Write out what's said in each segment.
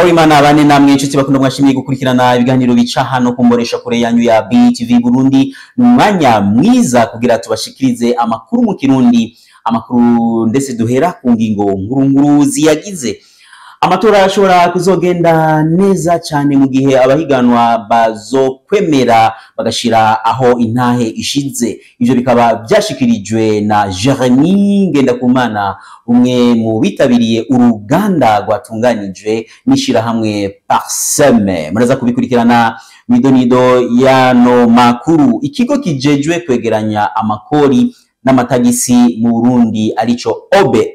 Amahoro Imana abane namwe inshuti bakunda mwashimiye gukurikirana ibiganiro bica hano ku mbonesha kure yanyu ya BTV Burundi. Ni umwanya mwiza kugira tubashikirize amakuru mu Kirundi, amakuru ndetse duhera ku ngingo nkuru nkuru ziyagize. Amatora ashobora kuzogenda neza cyane mu gihe abahiganwa bazokwemera bagashira aho intahe ishize. Ivyo bikaba byashikirijwe na Jeremy Ngendakumana, umwe mu bitabiriye uruganda rwatunganijwe n'ishirahamwe Parsem. Muraza kubikurikirana mwidonido yano makuru. Ikigo kijejwe kwegeranya amakori n'amatagisi mu Burundi arico OBE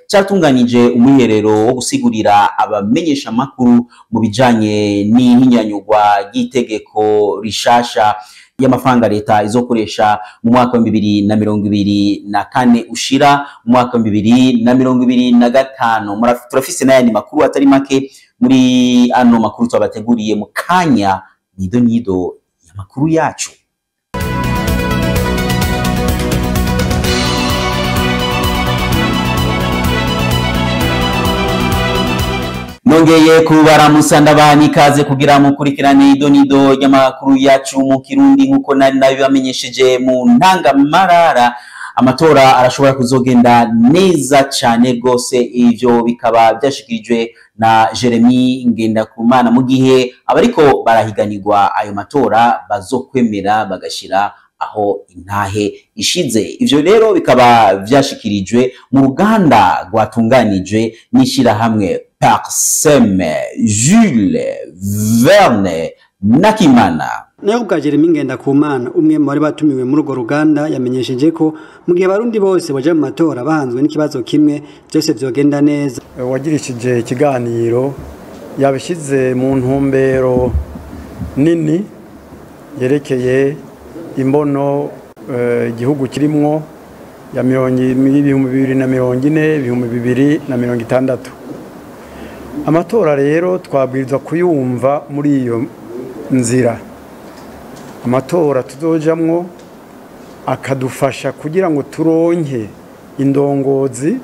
cyatunganije umwiherero wo gusigurira abamenyesha makuru mu bijanye n'ihinyanyurwa ry'itegeko rishasha y'amafaranga leta izokoresha mu mwaka wa 2024 ushira mu mwaka wa 2025. Turafise n'ayandi makuru atari make muri ano makuru twabateguriye mu kanya. Nido nido y'amakuru yacu. Nongeye kubaramusa ndabani ikaze kugira mukurikirane idonido y'amakuru yacu mu Kirundi. Nkuko nari nabibamenyesheje mu ntangamarara, amatora arashobora kuzogenda neza cyane rwose. Ivyo bikaba byashikirijwe na Jeremy Ngendakumana mu gihe abariko barahiganirwa ayo matora bazokwemera bagashira aho intahe ishize. Ivyo rero bikaba vyashikirijwe mu ruganda rwatunganijwe n'ishirahamwe Parsem. Jules Verne Nakimana. Nayo bwa Jeremy Ngendakumana, umwe mu bari batumiwe muri urwo ruganda, yamenyesheje ko mu gihe abarundi bose baje mu matora bahanzwe n'ikibazo kimwe, byose vyogenda neza. Wagirishije ikiganiro yabishyize mu ntumbero nini yerekeye imbono igihugu kirimwo ya 2040 2060. Amatora rero twabwirizwa kuyumva muri iyo nzira. Amatora tuzojamwo akadufasha kugira ngo turonke indongozi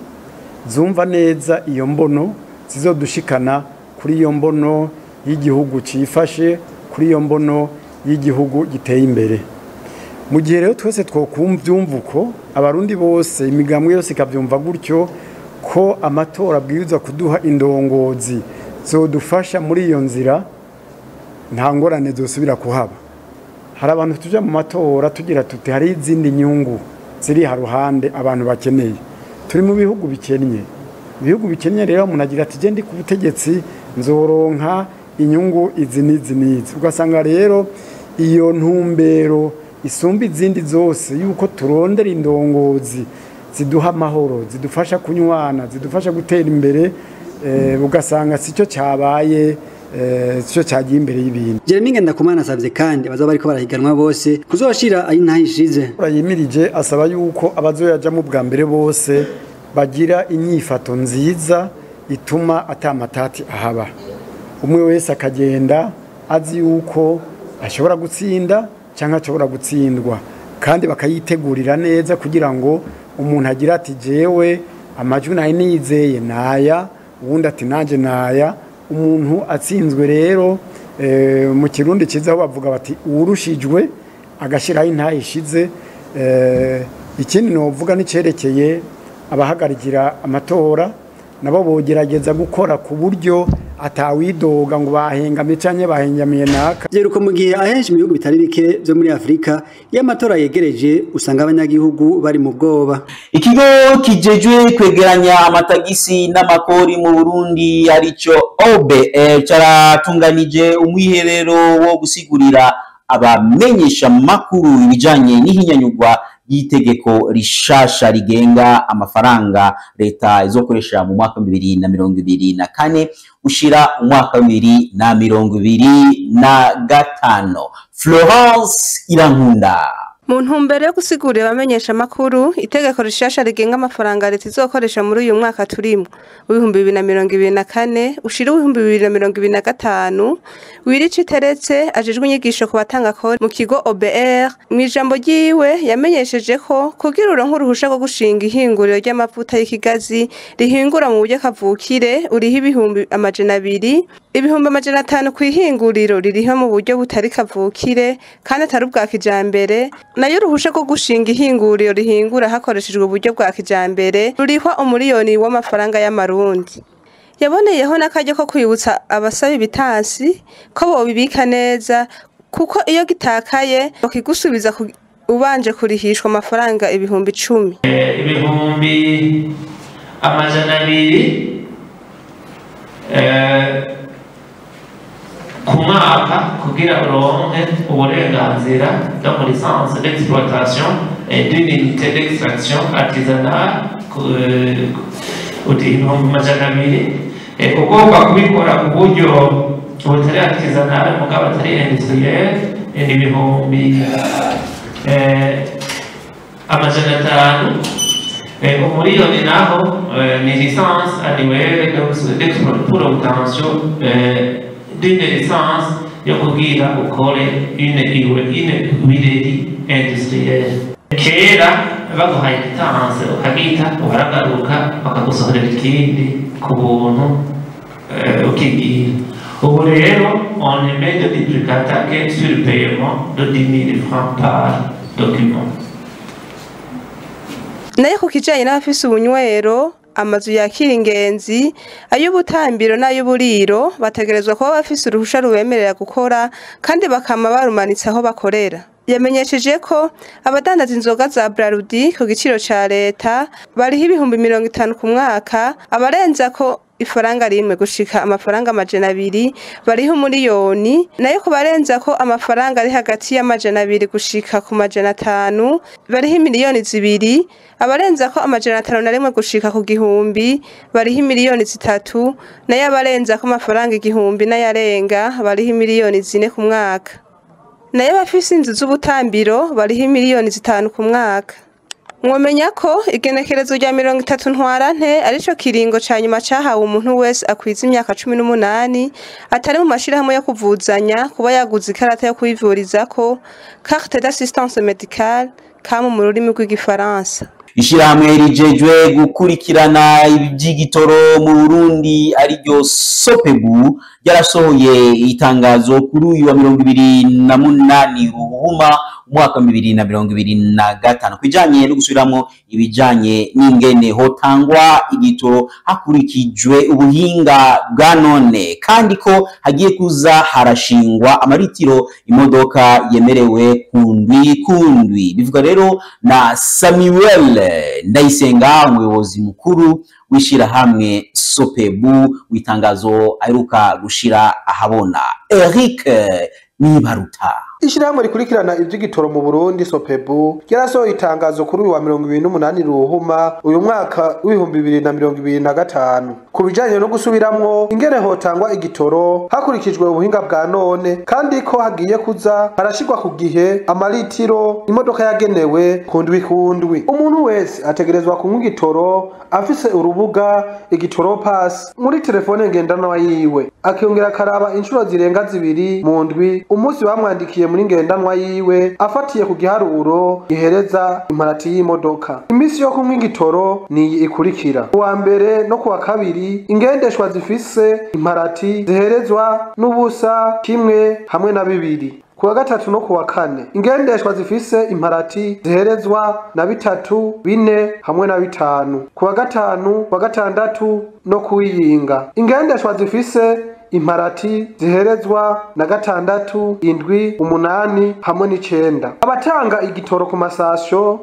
zumva neza iyo mbono, zizodushikana kuri iyo mbono y'igihugu cifashe, kuri iyo mbono y'igihugu giteye imbere. Mu gihe rero twese twokumva uko abarundi bose imigambwe yose ikavyumva gutyo ko amatora abwirizwa kuduha indongozi zodufasha muri iyo nzira, nta ngorane zosubira kuhaba. Hari abantu tuja mu matora tugira tuti hari izindi nyungu ziri haruhande abantu bakeneye. Turi mu bihugu bikennye. Ibihugu bikennye rero umuntu agira ati je ndi ku butegetsi nzoronka inyungu izi n'izi n'izi. Ugasanga rero iyo ntumbero isumba izindi zose yuko turondera indongozi ziduha amahoro, zidufasha kunywana, zidufasha gutera imbere, ugasanga sicyo cyabaye, sicyo cyagiye imbere y'ibintu. Jeremy Ngendakumana asavye kandi abazoba bariko barahiganwa bose kuzoshira ayi ntahe ishize. Yimirije asaba yuko abazoyajamo bwa mbere bose bagira inyifato nziza ituma atamatati ahaba. Umwe wese akagenda azi yuko ashobora gutsinda cyangwa ashobora gutsindwa, kandi bakayitegurira neza kugira ngo umuntu agira ati jewe amajwi nayo nizeye naya, uwundi ati nanje naya. Umuntu atsinzwe rero mu Kirundi ciza aho bavuga bati uwurushijwe agashiraho intahe ishize. Ikindi novuga nicerekeye abahagarikira amatora, nabo bogerageza gukora ku buryo atawidoga ngo bahengamye canke bahengamiye naka. Vyeruko mu gihe ahenshi mu bihugu bitari bike vyo muri Afrika iyo amatora yegereje usanga abanyagihugu bari mu bwoba. Ikigo kijejwe kwegeranya amatagisi n'amakori mu Burundi arico OBE caratunganije umwiherero wo gusigurira abamenyesha makuru ibijanye n'ihinyanyurwa y'itegeko rishasha rigenga amafaranga leta izokoresha mu mwaka wa 2024 ushira umwaka wa 2025. Florence Irankunda. Mu ntumbero yo gusigurira abamenyesha makuru itegeko rishasha rigenga amafaranga leta izokoresha muri uyu mwaka turimo 2024 ushira 2025, Wirici Teretse ajejwe inyigisho ku batanga kori mu kigo OBR, mu ijambo ryiwe yamenyesheje ko kugira uronke uruhusha rwo gushinga ihinguriro ry'amavuta y'ikigazi rihingura mu buryo kavukire uriho 200,000, 500,000 kw'ihinguriro ririho mu buryo butari kavukire kandi atari ubwa kijambere, nayo uruhusha rwo gushinga ihinguriro rihingura hakoreshejwe uburyo bwa kijambere rurihwa 1,000,000 w'amafaranga y'amarundi. Yaboneyeho n'akaryo ko kwibutsa abasaba ibitansi ko bobibika neza, kuko iyo gitakaye bakigusubiza ubanje kurihishwa amafaranga 10,000. 200,000 ku mwaka kugira uronke uburenganzira bwo licence d'exploitation et d'une unité d'extraction artisanale 200,000. Ugomba kubikora ku buryo butari artisanale mugabo atari industriel ni 500,000. 1,000,000 naho ni licence annuelle pour l'obtention d'une licence yo kugira ukore une huilerie industrielle. Kera baguhaye igitanse ukagita uharagaruka bakagusohorera ikindi ku buntu ukigira. Ubu rero on émet de duplicata que sur le paiement de 10 000 francs par document. Nayo ku kijanye n'abafise ubunywero, amazu yakira ingenzi, ay'ubutambiro n'ay'uburiro, bategerezwa kuba bafise uruhusha rubemerera gukora kandi bakama barumanitse aho bakorera. Yamenyesheje ko abadandaza inzoga za Brarudi ku giciro ca leta bariho 50,000 ku mwaka, abarenza ko ifaranga rimwe gushika amafaranga 200 bariho 1,000,000, nayo ku barenza ko amafaranga ari hagati ya 200 gushika ku 500 bariho 2,000,000, abarenza ko 501 gushika ku 1,000 bariho 3,000,000, nayo abarenza ko amafaranga 1,000 n'ayarenga bariho 4,000,000 ku mwaka. Nayo abafise inzu z'ubutambiro bariho 5,000,000 ku mwaka. Mwomenya ko igenekerezo rya 30 Ntwarante arico kiringo ca nyuma cahawe umuntu wese akwiza imyaka 18 atari mu mashirahamwe yo kuvuzanya kuba yaguze ikarata yo kwivurizako, carte d'assistance médicale kamu mu rurimi rw'igifaransa. Ishirahamwe rijejwe gukurikirana ivy'igitoro mu Burundi ariryo SOPEBU ryarasohoye itangazo kuri uyu wa 28 Ruhuma umwaka 2025 kwijanye no gusubiramwo ibijanye n'ingene hotangwa igitoro hakurikijwe ubuhinga bwa none, kandi ko hagiye kuza harashingwa amaritiro imodoka yemerewe kundwi kundwi. Bivuga rero na Samuel Ndayisenga, umuyobozi mukuru w'ishirahamwe SOPEBU, w'itangazo aheruka gushira ahabona. Eric Nibaruta. Ishirahamwe rikurikirana ivy'igitoro mu Burundi SOPEBU ryarasohoye itangazo kuri uyu wa 28 Ruhuma uyu mwaka w'ibihumbi 2025 ku bijanye no gusubiramwo ingene hotangwa igitoro hakurikijwe ubuhinga bwa none, kandi ko hagiye kuza harashirwa ku gihe amaritiro imodoka yagenewe kundwi kundwi. Umuntu wese ategerezwa kunywa igitoro afise urubuga igitoro pass muri telefone ngendanwa yiwe, akongera akaraba inshuro zirenga 2 mu ndwi umunsi bamwandikiye muri ngendanwa yiwe afatiye ku giharuro gihereza imparati y'imodoka. Imisi yo kunywa igitoro ni ikurikira: kuwa mbere no kuwa kabiri ingendeshwa zifise imparati ziherezwa n'ubusa 1 hamwe na 2. Kuwa gatatu no kuwa kane ingendeshwa zifise imparati ziherezwa na 3, 4 hamwe na 5. Kuwa gatanu, kuwa gatandatu no kuwiyinga ingendeshwa zifise imparati ziherezwa na 6, 7, 8 hamwe n'9. Abatanga igitoro ku masasyo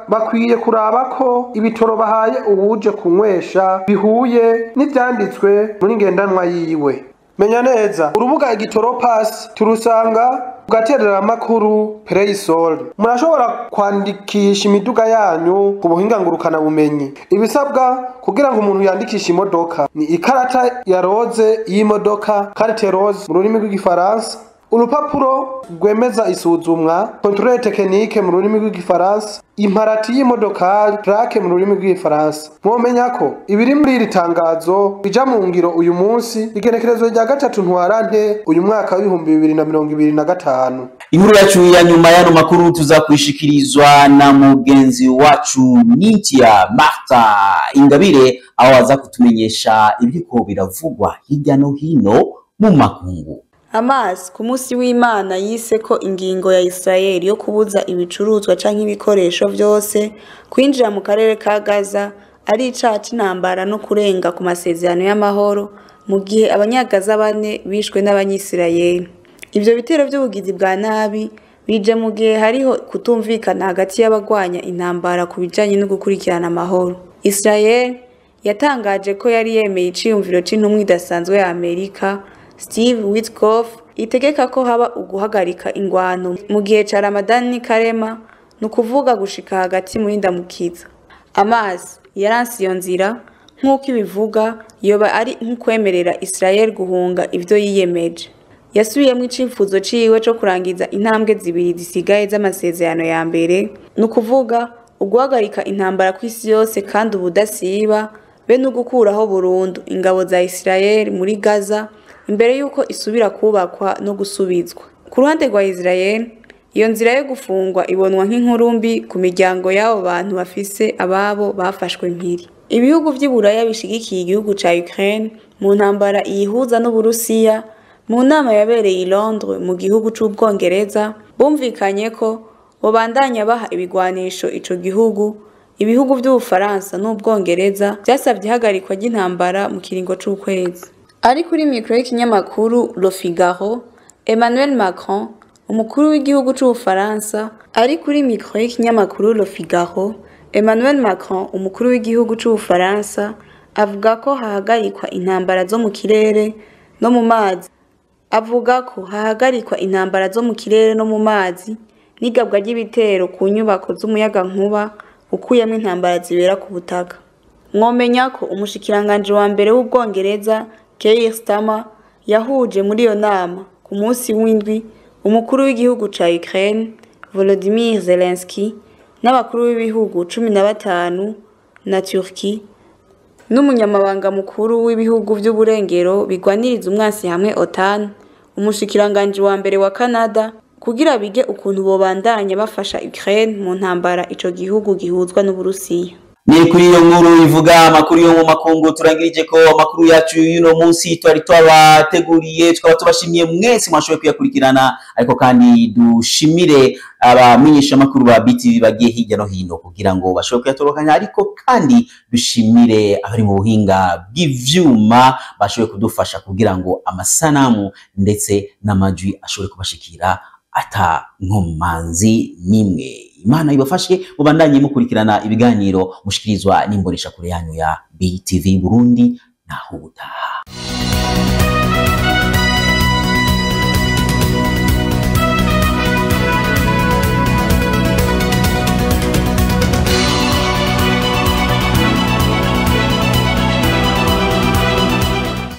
bakwiye kuraba ko ibitoro bahaye uwuje kunywesha bihuye n'ivyanditswe muri ngendanwa yiwe. Menya neza urubuga igitoro pass turusanga ugaterera amakuru Playsol. Murashobora kwandikisha imiduga yanyu ku buhinga ngurukana bumenyi. Ibisabwa kugira ngo umuntu yandikishe imodoka ni ikarata ya roze y'imodoka, carte rose mu rurimi rw'igifaransa, Urupapuro rwemeza isuzumwa contrôle technique mu rurimi rw'igifaransa, imparati y'imodokari plaque mu rurimi rw'igifaransa. Mwomenya ko ibiri muri iri tangazo bija mu ngiro uyu munsi igenekerezo rya 3 Ntwarante uyu mwaka w'2025. Inkuru yacu ya nyuma y'ano makuru tuzakwishikirizwa na mugenzi wacu Nintia Martha Ingabire, aho aza kutumenyesha ibiriko biravugwa hirya no hino mu makungu. Hamas ku munsi w'Imana yise ko ingingo ya Israel yo kubuza ibicuruzwa canke ibikoresho vyose kwinjira mu karere ka Gaza ari icaha c'intambara no kurenga ku masezerano y'amahoro, mu gihe abanyagaza bane bishwe n'abanyisirayeli. Ivyo bitero vy'ubugizi bwa nabi bije mu gihe hariho kutumvikana hagati y'abagwanya intambara ku bijanye no gukurikirana amahoro. Israel yatangaje ko yari yemeye iciyumviro c'intumwa idasanzwe ya Amerika Steve Witkoff itegeka ko haba uguhagarika ingwano mu gihe ca Ramadan n'ikarema, ni ukuvuga gushika hagati muri ndamukiza. Hamas yaranse iyo nzira nk'uko ibivuga yoba ari nk'ukwemerera Israel guhunga ivyo yiyemeje. Yasubiyemwo icifuzo ciwe co kurangiza intambwe zibiri zisigaye z'amasezerano ya mbere, ni ukuvuga uguhagarika intambara kw'isi yose kandi ubudasiba, be no gukuraho burundu ingabo za Israel muri Gaza imbere yuko isubira kubakwa no gusubizwa. Ku ruhande rwa Israel, iyo nzira yo gufungwa ibonwa nk'inkuru mbi ku miryango y'abo bantu bafise ababo bafashwe mpiri. Ibihugu vy'i Buraya bishigikiye igihugu ca Ukraine mu ntambara iyihuza n'Uburusiya, mu nama yabereye i Londres mu gihugu c'Ubwongereza, bumvikanye ko bobandanya baha ibigwanisho ico gihugu. Ibihugu vy'Ubufaransa n'Ubwongereza vyasavye ihagarikwa ry'intambara mu kiringo c'ukwezi. Ari kuri mikro y'ikinyamakuru Le Figaro, Emmanuel Macron, umukuru w'igihugu c'Ubufaransa, ari kuri mikro y'ikinyamakuru Le Figaro, Emmanuel Macron, umukuru w'igihugu c'Ubufaransa, avuga ko hahagarikwa intambara zo mu kirere no mu mazi. Avuga ko hahagarikwa intambara zo mu kirere no mu mazi n'igabwa ry'ibitero ku nyubako z'umuyagankuba, ukuyemwo intambara zibera ku butaka. Mwomenya ko umushikiranganje wa mbere w'Ubwongereza Keir Starmer yahuje muri iyo nama ku munsi w'indwi umukuru w'igihugu ca Ukraine Volodymyr Zelensky n'abakuru b'ibihugu 15 na Turkey n'umunyamabanga mukuru w'ibihugu vy'uburengero bigwaniriza umwansi hamwe OTAN, umushikiranganje wa mbere wa Canada, kugira bige ukuntu bobandanya bafasha Ukraine mu ntambara ico gihugu gihuzwa n'Uburusiya. Ni kuri iyo nkuru ivuga amakuru yo mu makungu turangirije ko amakuru yacu y'uno munsi twari twabateguriye, tukaba tubashimiye mwese mwashoboye kuyakurikirana, ariko kandi dushimire abamenyesha makuru ba BTV bagiye hirya no hino kugira ngo bashobore kuyatorokanya, ariko kandi dushimire abari mu buhinga bw'ivyuma bashoboye kudufasha kugira ngo amasanamu ndetse n'amajwi ashobore kubashikira ata nkomanzi nimwe. Imana ibafashe mubandanye mukurikirana ibiganiro mushikirizwa n'imbonesha kure yanyu ya BTV Burundi, naho ubutaha.